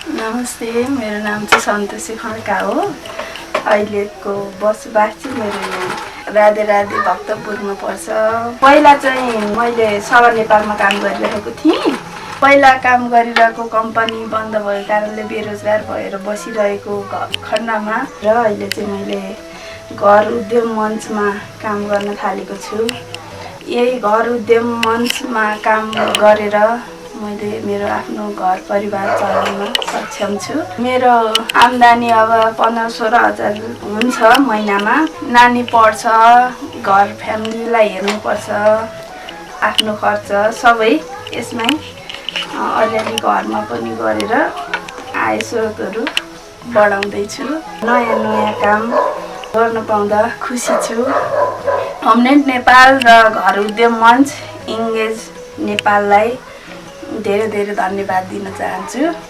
नमस्ते, मेरो नाम चाहिँ सन्तोषी खड्का हो। अहिलेको बसोबास चाहिँ मेरो यहाँ राधे राधे भक्तपुरमा पर्छ। पहिला चाहिँ मैले सभा नेपालमा काम गरिरहेको थिएँ। पहिला काम गरिरहेको कम्पनी बन्द भएको कारणले बेरोजगार भएर बसिरहेको खण्डमा र अहिले चाहिँ मैले घर उद्यम मञ्चमा काम गर्न थालेको छु। यही घर उद्यम मञ्चमा काम गरेर मैले मेरो आफ्नो घर परिवार चलाउन सक्षम छु। मेरो आम्दानी अब 15-16 हजार हुन्छ महिनामा। नानी पढ्छ, घर फ्यामिलीलाई हेर्नुपर्छ, आफ्नो खर्च सबै यसमै अलिअलि घरमा पनि गरेर आय स्रोतहरू बढाउँदैछु। नयाँ नयाँ काम गर्न पाउँदा खुसी छु। होमनेट नेपाल र घर उद्यम मञ्च इङ्गेज नेपाललाई धेरै धेरै धन्यवाद दिन चाहन्छु।